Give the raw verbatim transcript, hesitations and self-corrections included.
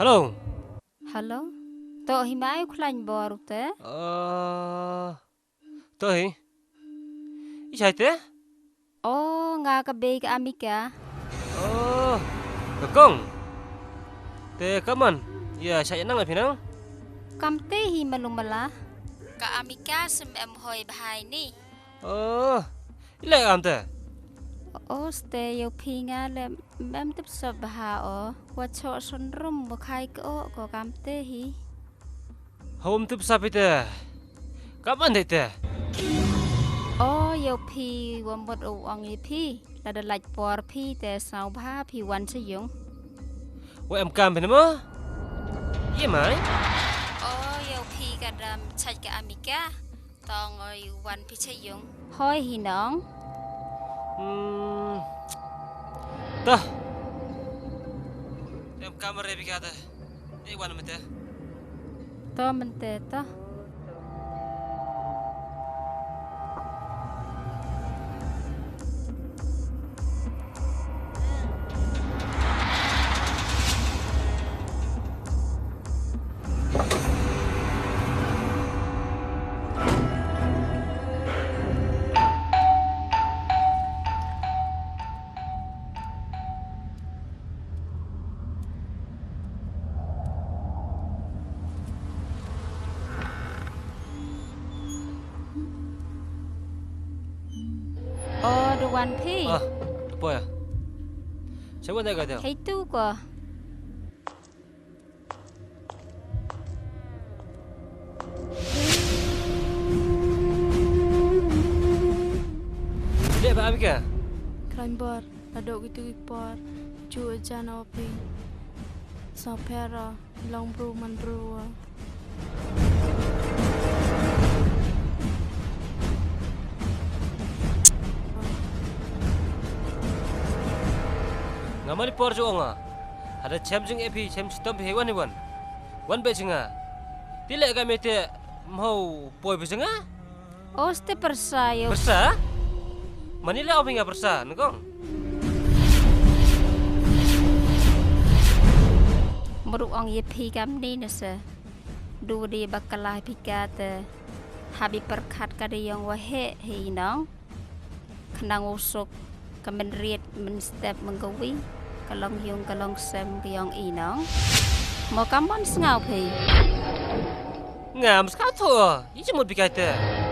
Hello. Hello. To hi mai u khlaiñ bor u te? Ah, to hi. I shai te? Oh, nga ka bei ka Amika. Oh, ka kong. Te ka man, ïa shai nang la phi nang? Kam te hi malu mala. Ka Amika sem em hoi bhai ni. Oh, i leh am te? Oh, ste ïa phi nga leh em tip sop bha o. Wa chok son rum wa khai ko ko kam te hi. Hom tip sop i te. Kam an de te. Oh, ïa phi wa mut u ong ïa phi. Lada lait por phi te saw bha phi wan cha yung. Wa em kam phi ne mo? Ïa mai. Oh, ïa phi ka dam chait ka Amika. Tong oi wan phi cha yung. Hoi hi nong. Hmm. Tah. Em kam re bi ka te. Ei wan mete. To mete to. Oh, da wan phi. Ah, da poi ah. Sa wan da ka da. Hei tu ko. Dek ba Amika. Khlaiñ bor, la dok itu i por, ju ajan o phi. Sa pher o, long bru man bru o. Nga mali por ju o nga. Hada chem jing epi, chem chitom phi wan i wan. Wan be jinga. Ti leh ka mete mhau poi be jinga. Oste persa yo. Persa? Mani leh o phi nga persa, nengkong. Mru ong ye phi kam ni nese. Du di bakala phi ka te. Habi perkhat ka de yong wahe he inong. Khnang u suk ka mynried mynstep mynkawi ka long yung ka long sem ka yong i nong. Mo ka mon sngaw phi. Ngam ska tho. I jemut bi kai te.